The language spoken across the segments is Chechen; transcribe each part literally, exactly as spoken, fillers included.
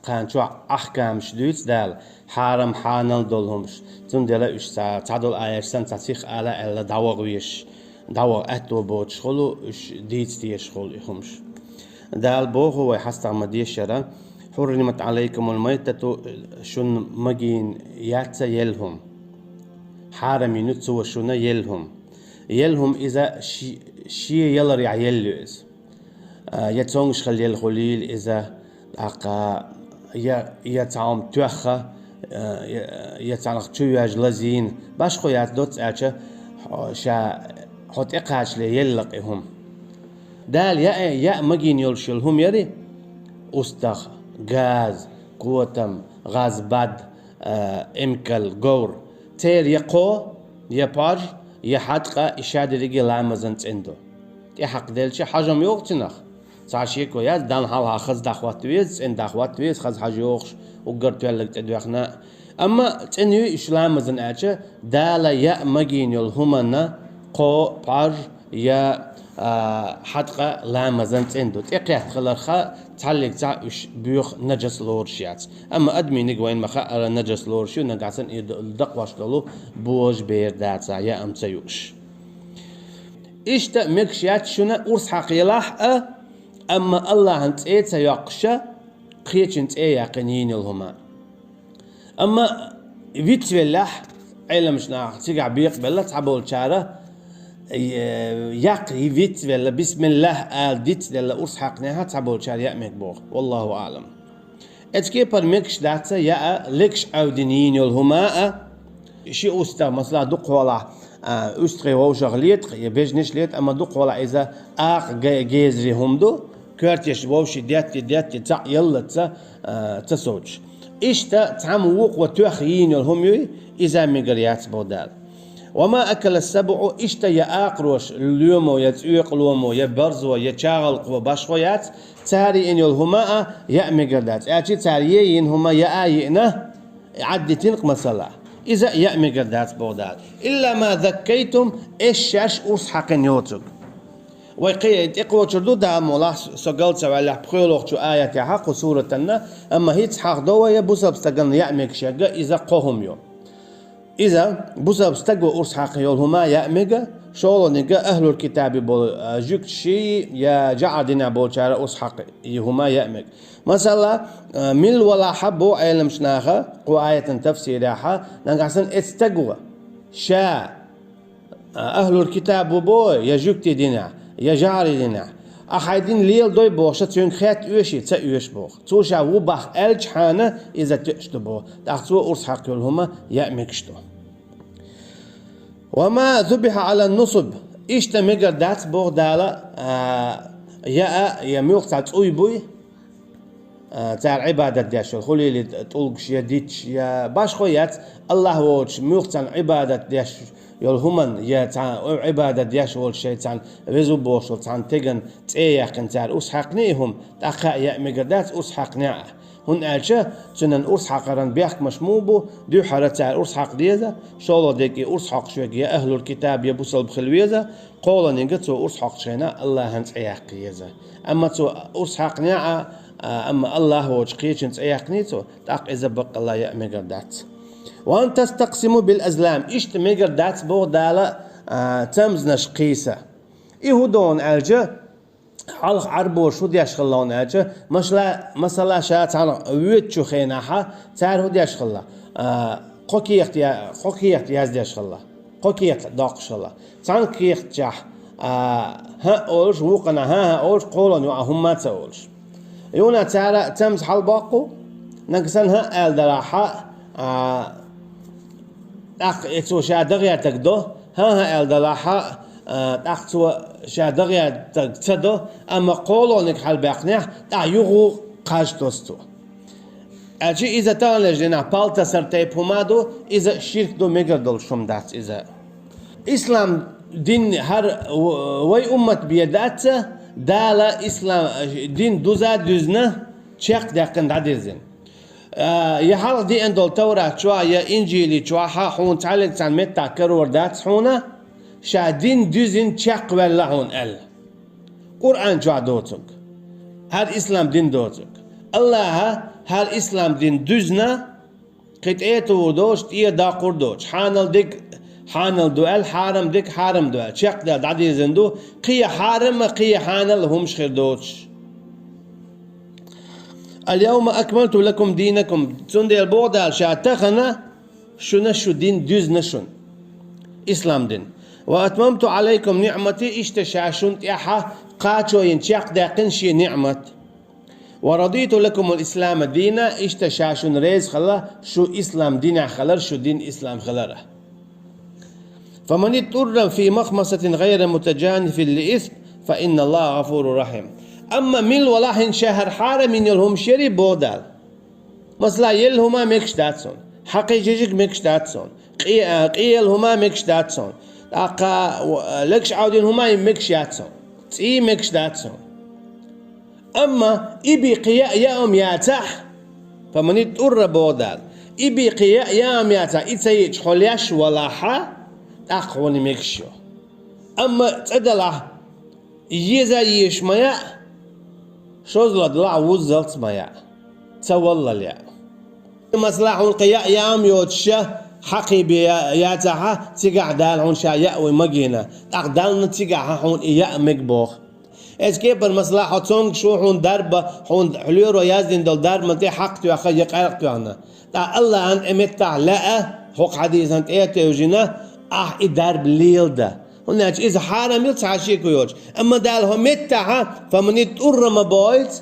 Кхана чохь ахкамаш дуьйцу Дала, хьарам, хьанал долу хӀумаш. Цундела уьш ца, цхьадолу аяташ санна цхьа сиха ала аьлла дӀаваха везаш, дӀаваха аьтто боцуш хуьлу, уьш дийца дезаш хуьлу и хӀумаш. Дала боху вай хьастагӀа ма дешара: «Хьурримат Ӏалайкумул майтату», шуна магийна яц ца елла хӀума. Хьарам йина цо шуна елла хӀума. Елла хӀума иза ши-, шен яларехь елла ю иза. А, я цомгуш хила елла хуьлийла иза, тӀаккха я, я цхьа хӀума тоьхна, а, я, я цхьанах чу йоьжна лазийна, башхо яц доцца аьлча, хьо, ша, хьо тӀекхачале елла и хӀума. Дала яа, яа магийна йолуш йолу хӀума яри: устагӀа, газа, котам, гӀаза бад, а, эмкал, говр. Церан я кхо, я пхьожа, я хьаткъа, и ша дерриге ламазан цӀена ду. ТӀехьакхаделча хьожам йогӀу цунах. Цхьа шеко яц, Далла хьалха хаза дӀахӀотта веза, цӀена дӀахӀотта веза, хаза хьожа йогӀуш, уггар тоьлларг тӀедоьхна. Амма цӀена ю уьш ламазан аьлча, Дала яа магийна йолу хӀуманна кхо, пхьожа, я, а, хьаткъа ламазан цӀена ду. ТӀекхетта хиларх цхьаллиг цхьаъ уьш боьха нажас лоруш яц. Амма адамийниг вайна ма хаъара нажас лоруш ю, нагахь санна и д-, дакхош долу божа бер дацахь, яа ма ца юуш. Иштта мегаш яц шуна урс хьакха елахь а, амма Аллахьан цӀе ца йоккхуша, кхечун цӀе яьккхина йийна йолу хӀума. Амма вицвеллехь, Ӏеламчу наха цигахь бекъабелла цхьаболчара, э, яккха вицвелла, бисмиллахӀ ала дицделла урс хьаькхнехь а цхьаболчара яа мега боху. Валлаху аълам. Эцу кепара мегаш дац яа легаш Ӏевдина йийна йолу хӀума а, ши устагӀа, масала, дукхахьолахь, а, уьстагӀий вовшах летахь, я бежнаш летахь, амма дукхахьолахь иза акха ге-, гезаре хӀума ду, коьртеш вовший детте, детте цхьаъ яллалц, а, ца совцуш. Иштта цхьамма вукхо тоьхна йийна йолу хӀума юй, иза мегар яц боху Дала. «Ва ма акала ссабуӀу», иштта я акхароша лоьмо, я цӀоькъа лоьмо, я барзо, я чагӀалкхо, башхо яц, цара йийна йолу хӀума а яа мегар дац. Аьлча цара е йийна хӀума яа йиъна, Ӏаддитина-кх масала. Иза яа мегар дац боху Дала. «Илла ма заккайтум», эс шаьш урс хьаькхина йоцург. Вай кхин тӀекхочур ду, Дала мукъ лахь, со гал ца ваьллехь, пхоьалгӀачу аятехь кху суратанна, амма хӀинца хьахдо вай бусалба стагана яа мегаш ерг, иза кхо хӀума ю. Иза бусалба стага урс хьакха йолу хӀума яа мега, шолгӀаниг ахӀлул китаби болу, а, жуьгташий, я жӀар динехь болчара урс хьакха и хӀума яа мега. Масала, а, мила валахь а боху Ӏеламчу наха, кху аятан тафсирехь, нагахь санна эцу стага ша, а, ахӀлул китаб ву боху, я жуьгтий динехь, я жӀарий динехь. Ахь хьайн дин леладой бохуша, цуьнга хетта оьший, ца оьшу боху. Цо ша ву боху аьлчхьана, иза тоьаш ду боху. ТӀаккха цо урс хьакха йолу хӀума яа мегаш ду. «Ва ма зубиха Ӏала ннусуб». Иштта мегар дац боху Дала, а, яа, я муьлхха цхьа цӀуй буй, а, цара Ӏибадат деш йолу, хуьлийла тӀулгаш, я диташ, я башхо яц, Аллахь воцуш муьлхха цхьана Ӏибадат деш йолу хӀуманна, я цхьана Ӏибадат деш волчу шайн цхьана веза ву бохуш волу цхьана стеган цӀе яьккхина цара урс хьаькхний и хӀума, тӀаккха а яа мегар дац урс хьаькхнехь а. ХӀунда аьлча цуьнан урс хьакхаран бехкамаш муха бу, дуьххьара цара урс хьакха деза, шолгӀа дерг и урс хьокхуш верг я ахӀлул китаб, я бусалба хила веза, кхоалгӀаниг цо урс хьокхучу хенахь Аллахьан цӀе яккха еза. Амма цо урс хьаькхнехь а, а, амма Аллахь воцуш кхечун цӀе яьккхиний цо, тӀаккха иза баккъалла яа мегар дац. «Ва ан тастакъсиму бил азлам», иштта мегар дац боху Дала, а, цамзанаш кхийса. И хӀун ду аьлча, хьалха Ӏарбоша хӀун деш хилла аьлча, машла-, масала, ша цхьана воьдучу хенахь, цара хӀун деш хилла? А, кхо кехат я-, кхо кехат яздеш хилла. Кхо кехат доккхуш хилла. Цхьана кехатехь, а, хӀаъ олуш, вукхана хӀан-хӀа олуш, кхоалгӀанна юкъахь хӀумма а ца олуш. Юна цара цамза хьалабоккху, нагахь санна хӀаъ аьлла далахь, а, тӀаккха и цо ша дан гӀертарг до, хӀан-хӀа аьлла далахь, а, тӀаккха цо ша дан гӀертарг ца до, амма кхоалгӀаниг хьалабаьккхинехь, тӀаккха юха кхаж тосу цо. Аьлча иза таханлерчу дийнахь палтасар тайпа хӀума ду, иза ширк ду, мегар долуш хӀума дац иза. Ислам дин хӀара в-, вай уммат бен дац, Дала ислам дин дуза а дуьзна, чекхдаьккхина дӀадирзина. А, я хьалха деана долу Таврат чохь, я Инжили чохь хьуна цхьаллиг цхьана меттахь карор дац хьуна, ша дин дуьзина чекхваьлла хьуна аьлла. Къуръан чохь доцург, хӀара ислам дин доцург. Аллахьа хӀара ислам дин дуьзна, кхин тӀе а тувр доцуш, тӀе а даккхур доцуш, хьанал дерг хьанал ду аьлла, хьарам дерг хьарам ду аьлла, чекхдаьлла дӀадирзина ду, кхин а хьарам а, кхин а хьанал а хӀумаш хир доцуш. «Ал-йовма акмалту лакум дийнакум», цундела боху Дала ша, тахана шуна шу дин дуьзна шуна, ислам дин. «Ва атмамту Ӏалайкум ниӀмати», иштта ша шуна тӀехьа кхачо йина, чекхдаьккхина шен ниӀмат. «Ва радиту лакумул ислама дина», иштта ша шуна реза хилла шу ислам динехь хилар, шу дин ислам хилар. «Фаман иттурра фи махмасатин гӀайра мутаджанифин ли исм, фа инна Аллаха гӀафуру рахьим». Амма мила валахь хӀинца ша хӀара хьарам йина йолу хӀума шери боху Дала. Масала, елла хӀума мегаш дац хьуна, хьакхий жижиг мегаш дац хьуна, къе-, а, къелла хӀума мегаш дац хьуна, тӀаккха, а, легаш Ӏовдина хӀума мегаш яц хьуна, цӀий мегаш дац хьуна. Амма и бен кхин яа яа хӀума яцахь, фаман иттурра боху Дала, и бен кхин яа яа хӀума яцахь, и ца йиъча хьо леш валахьа, тӀаккха хьуна мегаш ю. Амма цӀа далахь, еза езаш ма яа, шозлагӀа далахь, вуззалц ма яа, ца валлал яа. Масала, хьуна кхин яа яа хӀума йоцуш, хьакхий бен я-, яцахьа, цигахь Дала хьуна ша яа вуй магийна, тӀаккха Далла цигахьа хьуна и яа мега боху. Эцу кепара, масала, хьо цомгуш ву, хьуна дарба, хьуна лоьро яздина долу дарбан тӀе хьакха тоьхна я къаьркъа тоьхна. ТӀаккха Аллахьан тӀе меттахь лаьа, хӀокху хьадисана тӀе а тевжина, ахь и дарба леладан. ХӀунда аьлча иза хьарам ю цхьа шеко йоцуш. Амма Дала хӀокху меттахьа, фаман иттурра ма боху иза,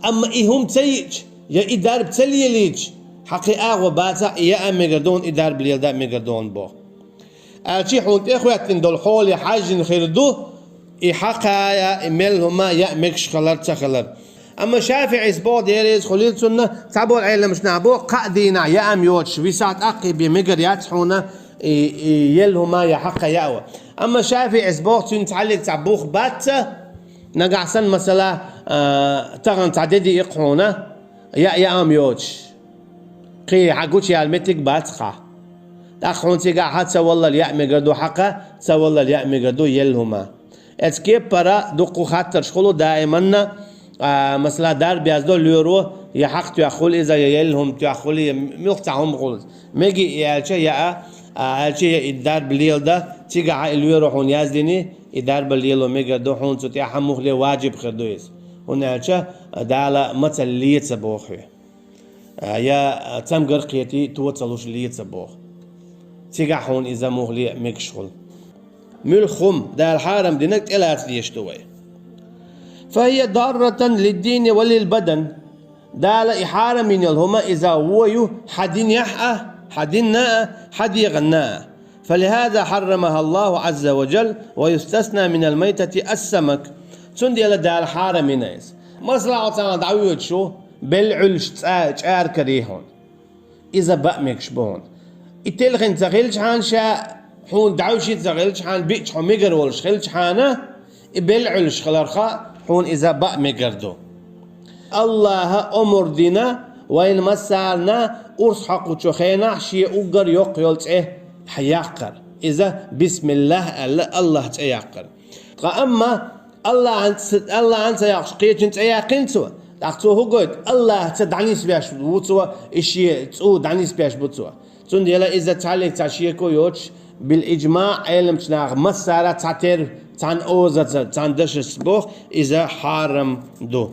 амма и хӀума ца йиъча, я и дарба ца лелийча, хьан кхин агӀо бацахь, и яа мегар ду хьуна, и дарба леладан мегар ду хьуна боху. Аьлча хьуна тӀехӀоьттина долу хьоле хьаьжжина хир ду, и хьакха яа, и мел хӀума яа мегаш хилар, ца хилар. Амма ШафиӀис боху, Дела реза хуьлийла цунна, цхьаболу Ӏеламчу наха боху, кхаа дийнахь яа хӀума йоцуш висахь, тӀаккха бен мегар яц хьуна и, и елла хӀума я хьакха яа. Амма ШафиӀис боху, цуьнан цхьаллиг цхьа бух бац, нагахь санна, масала, а, тахана цхьа де диъ хьуна, яа яа хӀума йоцуш. Кхин хьан гучуяла меттиг бац хьан. ТӀаккха хьуна цигахь хьан ца валлал яа мегар ду хьакха, ца валлал яа мегар ду елла хӀума. Эцу кепара дуккха хаттарш хуьлу даиманна, а, масала, дарба яздо лоьро, я хьакха тоьхна хуьлу иза, я елла хӀума тоьхна хуьлу, я муьлхха цхьа хӀума хуьлу. Меги и аьлча яа, а, аьлча я и дарба леладан, цигахьа и лоьро хьуна яздиний, и дарба лело мегар ду хьуна, цу тӀехь мухле важиб хир ду иза. ХӀунда аьлча Дала мацалла леца боху хьоьга. А, я цамгар кхетий, то ца луш леца боху. Цигахь хьуна иза мухле а мегаш хуьлу. Муьлхха хӀума Дала хьарам динарг тӀелаца дезаш ду вай. «Фахия дарратан лиддини ва лил бадан». Дала и хьарам йина йолу хӀума иза вон ю хьан динехь а, хьан динна а, хьан дегӀанна а. «Фалихаза хьаррамаха Аллаху Ӏазза ва Джалла ва юстасна минал майтати ас-самак». Цундела Дала хьарам йина иза. Масала, хьо цхьана дӀавоьдуш ву, белла Ӏуьллуш цӀа-, чӀара карий хьуна. Иза баа мегаш бу хьуна. И телхина ца хилчхьана ша, хьуна дӀовший ца хилчхьана, биъча хьо мегар волуш хилчхьана, и белла Ӏуьллуш хиларха, хьуна иза баа мегар ду. Аллаха омра дина вайна массарна урс хьокхучу хенахь шен уггар йоккха йолу цӀе яккхар. Иза бисмиллахӀ аьлла, Аллаха цӀе яккхар. Ткъа амма Аллахьан ц-, Аллахьан ца яккхаш кхечун цӀе яьккхина цо. ТӀаккха цо хӀун гойту? Аллаха ца дӀанисбеш ву цо, и шен цӀу дӀанисбеш бу цо. Цундела иза цхьаллиг цхьа шеко йоцуш, бил иджмаъ, Ӏеламчу наха массара цхьатерра, цхьана озаца, цхьана дашаца боху, иза хьарам ду.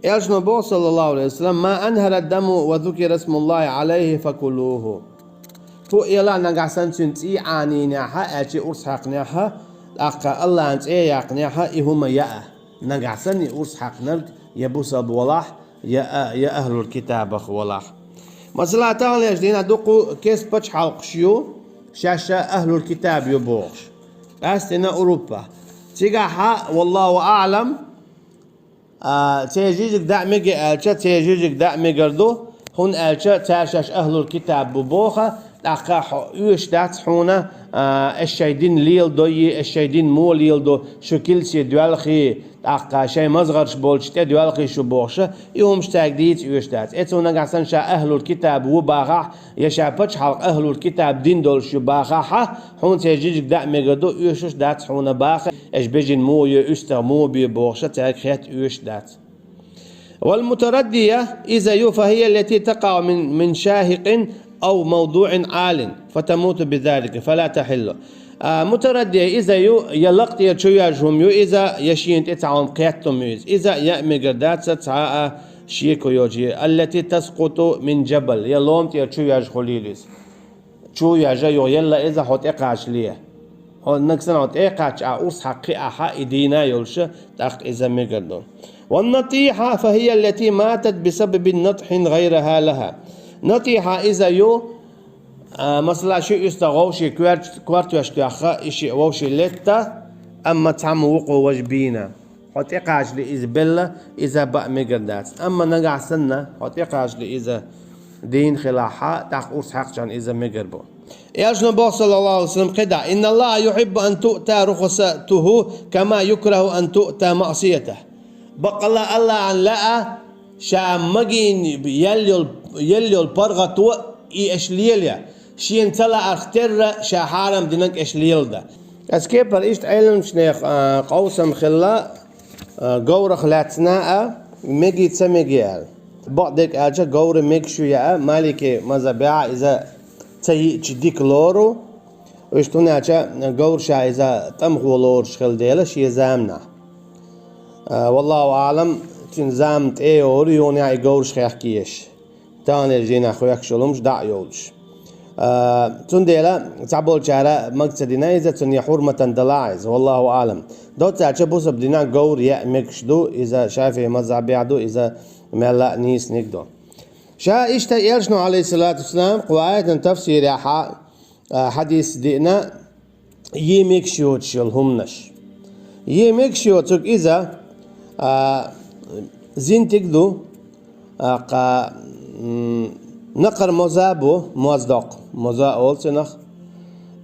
Элчано боху, саллаллаху алейхи ва саллям: «Ма анхара даму ва зукира смуллахи алейхи факулуху». Фу эла нагахь санна цуьнан цӀий Ӏанийнехьа, аьлча урс хьаькхнехьа, тӀаккха Аллахьан цӀе яккхнехьа, и хӀума яа. Нагахь санна и урс хьаькхнарг я бусалба валахь, я а-, я ахӀлул китабах валахь. Масала, таханлерчу дийнахь дуккха кест пачхьалкхаш ю, шаьш ша ахӀлул китаб ю бохуш. Къаьсттина Уруппа. Цигахьа, валлаху аълам, а, церан жижиг даа мега аьлча, церан жижиг даа мегар ду, хӀунда аьлча цара шаьш ахӀлул китаб бу боху, тӀаккха хьо оьшуш дац хьуна, а, аш шайн дин леладойий, аш шайн дин муха леладо, шу килсе доьлхий, тӀаккха шайн мазгӀарш болчу тӀе доьлхий шу бохуша, и хӀумаш цаьрга дийца оьшуш дац. Эцо нагахь санна ша ахӀлул китаб ву бахахь, я ша пачхьалкх ахӀлул китаб дин долуш ю бахахьа, хьуна церан жижиг даа мегар ду, оьшуш дац хьуна баха, аш бежина муха йо, уьстагӀ муха бе бохуша, цаьрга хетта оьшуш дац. والمتردية إذا يو فهي التي تقع من من شاهق أو موضوع عال فتموت بذلك فلا تحل. А, мутараддия иза ю, я лакъ тӀера чу йоьжна хӀума ю иза, я шена тӀе цхьа хӀума кхетта хӀума ю иза. Иза яа мегар дац цхьа а шеко йоцуш, التي تسقط من جبل, я лома тӀера чу йоьжна хуьлийла иза. Чу йоьжна юха елла иза хьо тӀекхачале. Хьо нагахь санна хьо тӀекхачча, а урс хьакхиа хьа и дийна йолуш, тӀаккха иза мегар ду. والنطيحة فهي التي ماتت بسبب نطح غيرها لها. Натихьа иза ю, а, масала, ши уьстагӀ вовшийн коьрт-, кортош тоьхна, и шиъ вовшийн летта, амма цхьамма вукхо важа бийна. Хьо тӀекхачале иза белла, иза баа мегар дац. Амма нагахь санна, хьо тӀекхачале иза дийна хилахь, тӀаккха урс хьаькхча иза мегар бу. Элчано боху, саллаллаху алейхи ва саллям, кхидӀа: إن الله يحب أن تؤتى رخصته كما يكره أن تؤتى معصيته. Баккъалла АллахӀана лаьа, ша магийна елла йолу, елла йолу паргӀато и аша лелаян, шена ца лаарх терра ша хьарам динарг аша леладан. Аса кепара иштта Ӏеламчу нехан, а, къовсам хилла, а, говрах лаьцна а, меги ца меги аьлла. Бакъдерг аьлча, говр мегаш ю яа, Малики мазхабехь иза ца йиъча дика лору, иштта хӀунда аьлча говр ша иза тӀамхо лоруш хилла дела шен заманахь. А, валлаху аӀлам, цуьнан зама тӀе а йогӀура, юха и говраш хехкаеш. Таханлерчу дийнахь хоьхкуш йолу хӀумаш дӀа а йолуш. А, цундела цхьаболчара мага ца дина иза, цунна хьурматан далахь иза, валлаху аӀлам. Доцца аьлча бусалба динехь говр яа мегаш ду, иза ШафиӀи мазхабехь ду, иза мелла а нийсаниг ду. Ша иштта Элчано, алейхиссалату вассалам, кху аятан тафсирехь, а, хьадис диъна, е мегаш йоцуш йолу хӀуманаш. Е мегаш йоцург иза, а, зинтиг ду, а, кха, м, накхара моза бу, моздоккху, моза олу цунах.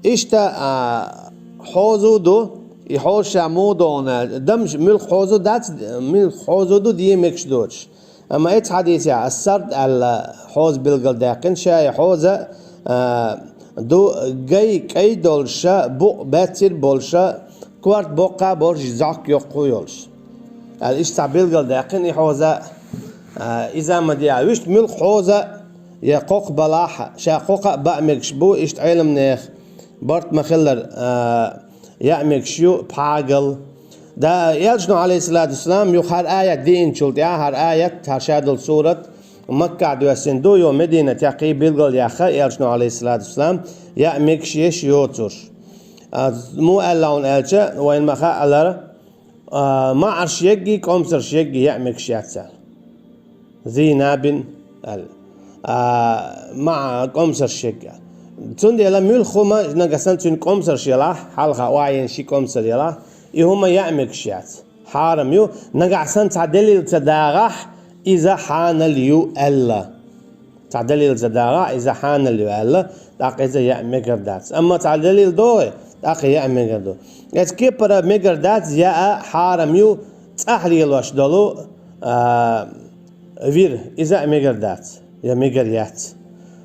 Иштта, а, хьоза ду, и хьоза ша муха догӀу аьлла, дамаш муьлхха хьоза дац, муьлхха хьоза ду, е мегаш доцуш. Амма эцу хьадисехь ас-сард аьлла хьоза билгалдаьккхина, ша и хьоза, а, ду гай кӀай долуша, букъ баьццара болуша, корта боккха а болуш, зӀок йоккха а йолуш. Аьлла, иштта цхьа билгалдаьккхина и хьоза, а, иза ма де а. Вуьшта муьлхха хьоза я кхокха балахь, ша кхокха а баа мегаш бу, иштта Ӏеламнех барт ма-хиллара, а, яа мегаш ю, пхьагал. Да, Элчано, алейхиссалату вассалам, юха хӀара аят диъначул тӀаьхьа, хӀара аят, хӀара ша долу сурат Маккахь доьссина ду, юха Мединатехь кхин билгалъяьхна Элчано, алейхиссалату вассалам, яа мегаш еш йоцурш. А, муха аьлла хьуна аьлча, вайна ма хаалара, а, маӀарш егги, кӀомсарш егги яа мегаш яц аьлла. Зийнабин аьлла. А, ма-, кӀомсарш егга. Цундела муьлхха хӀума нагахь санна цуьнан кӀомсарш елахь, хьалха охьайина ши кӀомсар елахь, и хӀума яа мегаш яц. Хьарам ю, нагахь санна цхьа далил ца дагӀахь, иза хьанал ю аьлла. Цхьа далил ца дагӀахь, иза хьанал ю аьлла, тӀаккха иза яа мегар дац. Амма цхьа далил догӀий, тӀаккха яа мегар ду. Эцу кепара мегар дац, яа хьарам ю, цӀахь лелош долу, а, вир, иза а мегар дац, я мегар яц.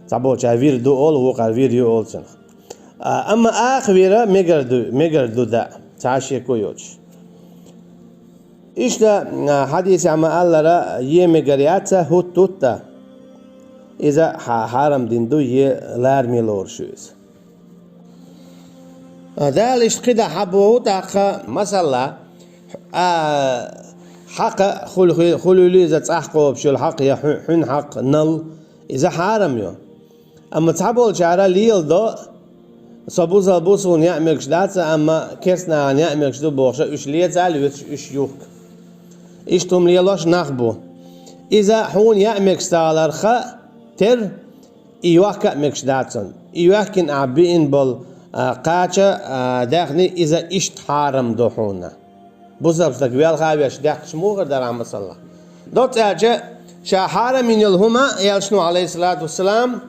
Цхьаболчара вир ду олу, вукхара вир ю олу цунах. А, амма аха вира мегар ду, мегар ду даа, цхьа а шеко йоцуш. Иштта, а, хьадисехь ма-аллара, е мегар яц, хӀутту-хӀутту. Иза хьа-, хьарам дина ду, е лараме лоруш ю иза. А, Дала иштта кхидӀа хьабоху тӀаккха, масала, а, хьакха хуьлу-, хуьлу-, хуьлуьйлу иза цӀахь кхобуш йолу хьакха я хьу-, хьуьнан хьакха, нал, иза хьарам ю. Амма цхьаболчара леладо, со бусалба ву, суна яа мегаш дац, амма керста нахана яа мегаш ду бохуш, уьш леца а лоьцуш, уьш юхку. Иштта хӀума лелош нах бу. Иза хьуна яа мегаш ца хиларх тера, и йохка а мегаш дац хьуна. И йоьхкина ахь биъна болу, а, кхача, а, даьхни, иза иштта хьарам ду хьуна. Бусалба стаг велха а веш даьккхича муха дара ахь масала? Доцца аьлча, ша хьарам йина йолу хӀума, Элчано, алейхиссалату вассалам,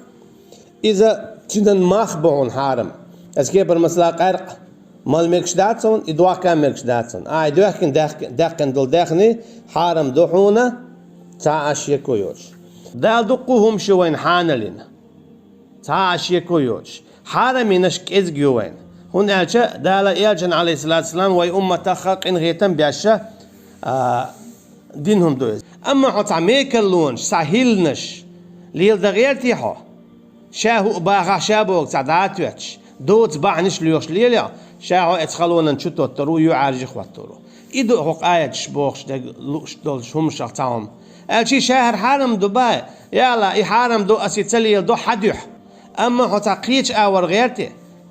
иза цуьнан мах бу хьуна хьарам. Эцу кепара масала къаьркъа мала мегаш дац хьуна, и дохка а мегаш дац хьуна. Ахь и доьхкина даьхки-, даьккхина долу даьхни хьарам ду хьуна, цхьа а шеко йоцуш. Дала дуккха а хӀумаш ю вайна хьанал йина. Цхьа а шеко йоцуш. Хьарам йинарш кӀезиг ю вайна. ХӀунда аьлча Дала Элчанна, алейхиссалату вассалам, вай умматах къинхетам беш, а, дина хӀума ду иза. Амма хьо цхьа мекарлонаш, цхьа хӀилланаш леладан гӀертий хьо? Ша хӀуъа бахахь, ша боху цхьа дӀа а тоьттуш, доцу бахьанаш а лоьхуш лелехь, ша хьо оцу халонан чу тоттур ву, юьхьӀаьржа хӀоттур ву. И ду хӀокху аяташ бохуш дерг лууш долчу хӀуманашах цхьа хӀума. Аьлча ша хӀара хьарам ду боху, я АллахӀ, и хьарам ду, ас и ца леладо хьан дуьхьа? Амма хьо цхьа кхечу агӀор гӀерта,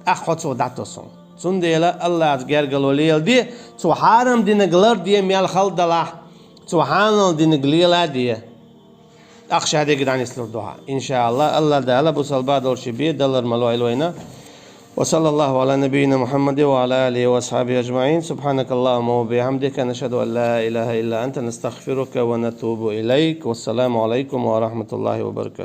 тӀаккха хьо цо дӀатосу. Цундела АллахӀца гергарло леладе, цо хьарам динарг ларде, мел хала далахь, цо хьанал динарг леладе. ТӀаккха ша дерг дӀанислур ду хьан. ИншааллахӀ, АллахӀ Дала бусалба долчу бен далар ма лойла вайна. وصلى الله على نبينا محمد وعلى آله وأصحابه أجمعين. سبحانك اللهم وبحمدك، نشهد أن لا إله إلا أنت، نستغفرك ونتوب إليك. والسلام عليكم ورحمة الله وبركاته.